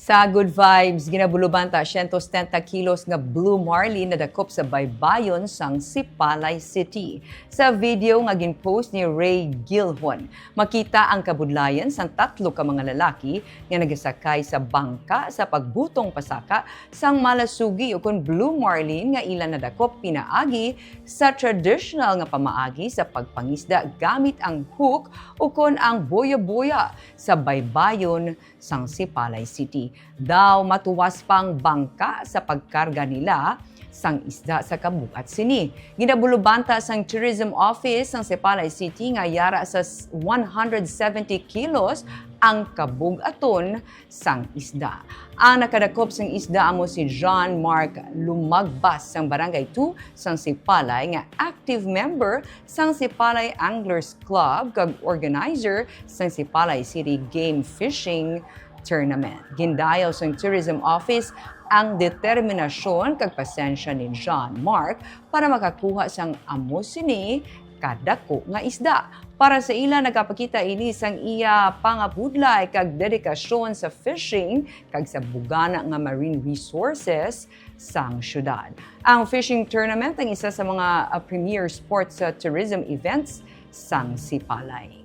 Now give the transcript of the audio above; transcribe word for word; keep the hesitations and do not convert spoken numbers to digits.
Sa Good Vibes, ginabulubanta siyento setenta kilos nga blue marlin nadakop sa baybayon sang Sipalay City. Sa video nga ginpost ni Ray Gilhon, makita ang kabudlayan sang tatlo ka mga lalaki nga nagasakay sa bangka sa pagbutong pasaka sang malasugi ukon blue marlin nga ila nadakop pinaagi sa traditional nga pamaagi sa pagpangisda gamit ang hook ukon ang boya-boya sa baybayon sang Sipalay City. Daw matuwas pa ang bangka sa pagkarga nila sang isda sa kabugat sini. Ginabulubanta sang Tourism Office sang Sipalay City nga yara sa s-, one hundred seventy kilos ang kabug-aton sang isda. Ang nakadakop sang isda amo si John Mark Lumagbas sang Barangay two sang Sipalay, nga active member sang Sipalay Anglers Club kag organizer sang Sipalay City Game Fishing Tournament. Gindayaw sang Tourism Office ang determinasyon kag pasensya ni John Mark para makakuha sang amo sini kadako nga isda. Para sa ila, nagapakita ini sang iya pangabudlay kag dedikasyon sa fishing kag sa bugana nga marine resources sang syudad. Ang fishing tournament ang isa sa mga, ah, premier sports, ah, tourism events sang Sipalay.